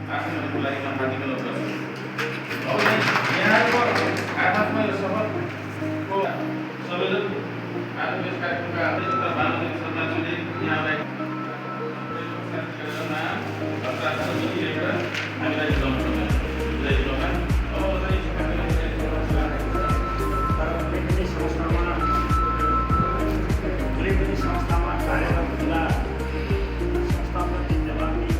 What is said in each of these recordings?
आसनहरूको लागि म हार्दिक अनुरोध गर्छु। अब चाहिँ यहाँको आफआफ्नो यो शपथको संयोजक आजको यस कार्यक्रमका अध्यक्ष बालकृष्ण शर्माज्यूले यहाँलाई हस्ताक्षर लिएर हामीलाई जिताउनु पर्छ। बुझाइदिनुहोला। अब चाहिँ कुनै पनि संस्थामा कार्यरत हुँदा संस्थाप्रति जवाबदेही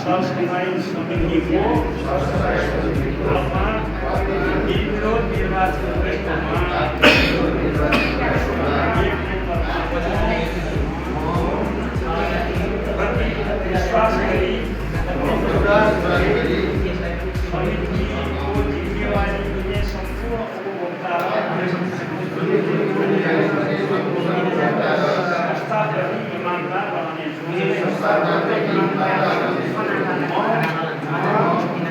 सरसफाई समितिको निर्विरोध निर्वाचन विश्वास गरी समितिको जिम्मेवारी लिने सम्पूर्ण उपभोक्ता संस्थाप्रति इमानदार रहनेछु।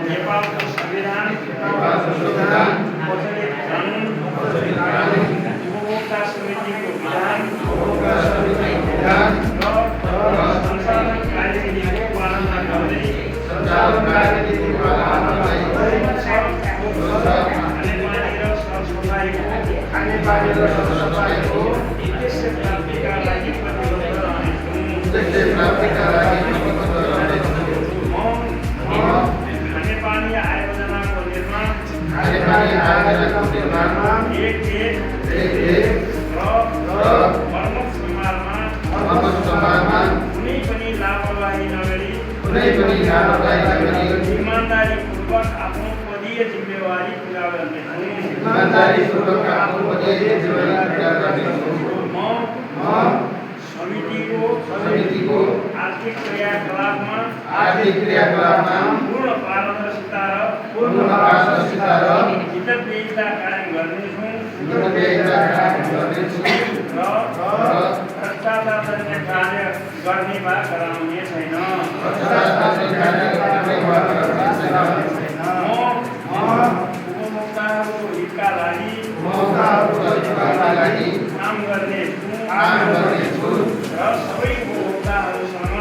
नेपालको संविधान उपभोक्ता समितिको विधान र संचालन कार्यविधिको पालना गर्दै खानेपानी र सरसफाइको उद्देश्य प्राप्तिका लागि प्रतिबद्ध रहनेछु। खानेपानी आयोजनाको निर्माणमा एक मर्मत सम्हारमा कुनै पनि लापरवाही नगरी इमानदारीपूर्वक आफ्नो पदीय जिम्मेवारी पूरा गर्नेछु। समितिको आर्थिक क्रियाकलापमा पूर्ण पारदर्शिता र हितग्राहीता कायम गर्नेछु र भ्रष्टाचारजन्य कार्य गर्ने वा गराउने छैन। उपभोक्ताहरूको हितका लागि काम गर्नेछु र सबै उपभोक्ताहरूसँग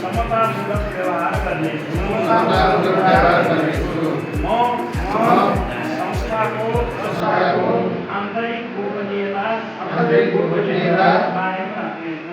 समतामूलक व्यवहार गर्नेछु। म संस्थाको आन्तरिक गोपनीयता कायम राख्नेछु।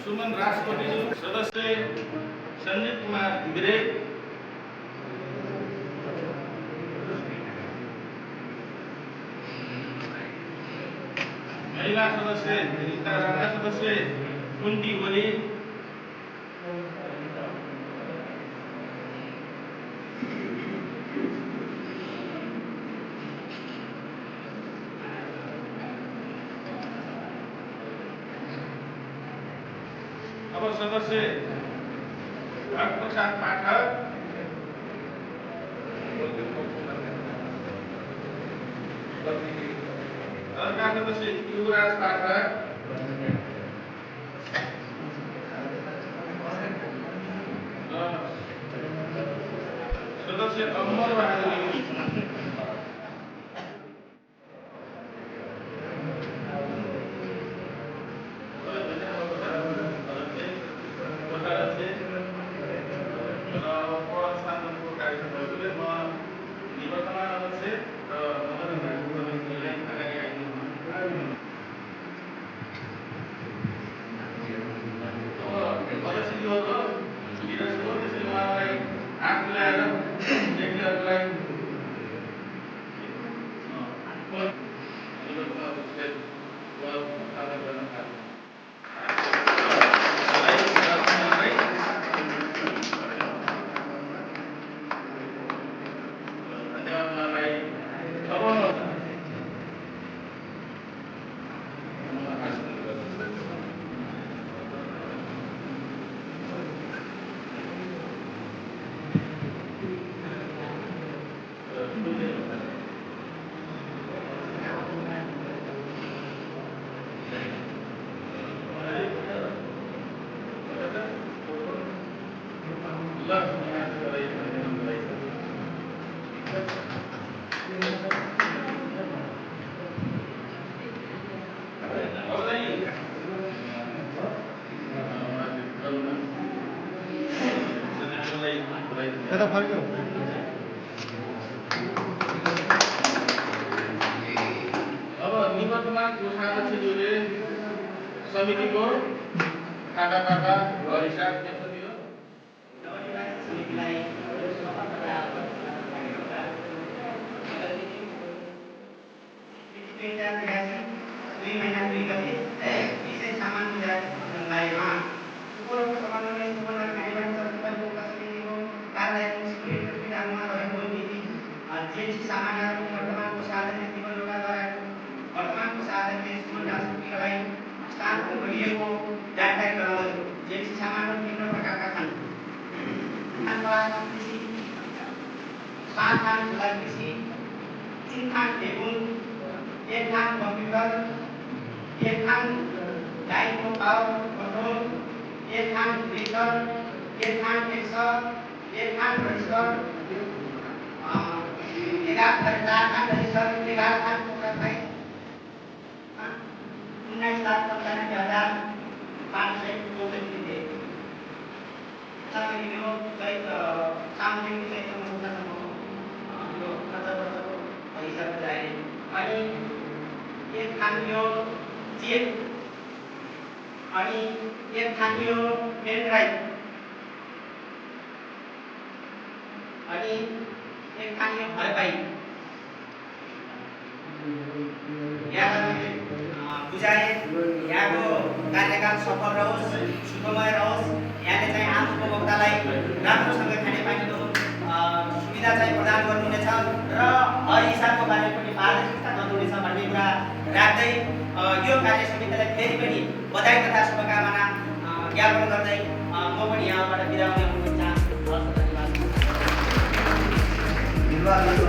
सुमन राष्ट्रपति सदस्य संजीव कुमार गिरे, महिला सदस्य रीता राणा, सदस्य कुंती ओली, अब सदस्य प्रसाद पाठक, अर्का सदस्य युवराज पाठक, सदस्य अमर बहादुर, आएर व्यक्तिहरूलाई यता फर्क्यो अब निवर्तमान कोषाध्यक्षज्यूले समितिको खाताबाट घर हिसाब के छ दियो? जानकारी गराउँछु। जेसी सामानहरू निम्न प्रकारका छन्। कृषि, 7 थान खुला कृषि, 3 थान टेबुल, 1 थान कम्प्युटर, 1 थान लाइनको पावर कन्ट्रोल, 1 थान प्रिन्टर, 1 थान एक्सर, 1 थान रजिस्टर, 11 थान रजिस्टर, 11 थान कोकाई, 19,95,564 यो चाहिँ सामुदायिक चाहिँ यो खर्च वर्षको हिसाबले जाने अनि 1 थान यो चेक अनि 1 थान यो पेन ड्राइभ अनि 1 थान यो भरपाई बुझाए यहाँको कार्यकाल सफल रहोस्, सुखमय रहोस्। यहाँले चाहिँ आम उपभोक्तालाई राम्रोसँग खानेपानीको सुविधा चाहिँ प्रदान गर्नुहुनेछ र हर हिसाबको बारेमा पनि पारदर्शिता गर्नुहुनेछ भन्ने कुरा राख्दै यो कार्य समितिलाई फेरि पनि बधाई तथा शुभकामना ज्ञापन गर्दै म पनि यहाँबाट बिदा हुने चाहन्छु। धन्यवाद।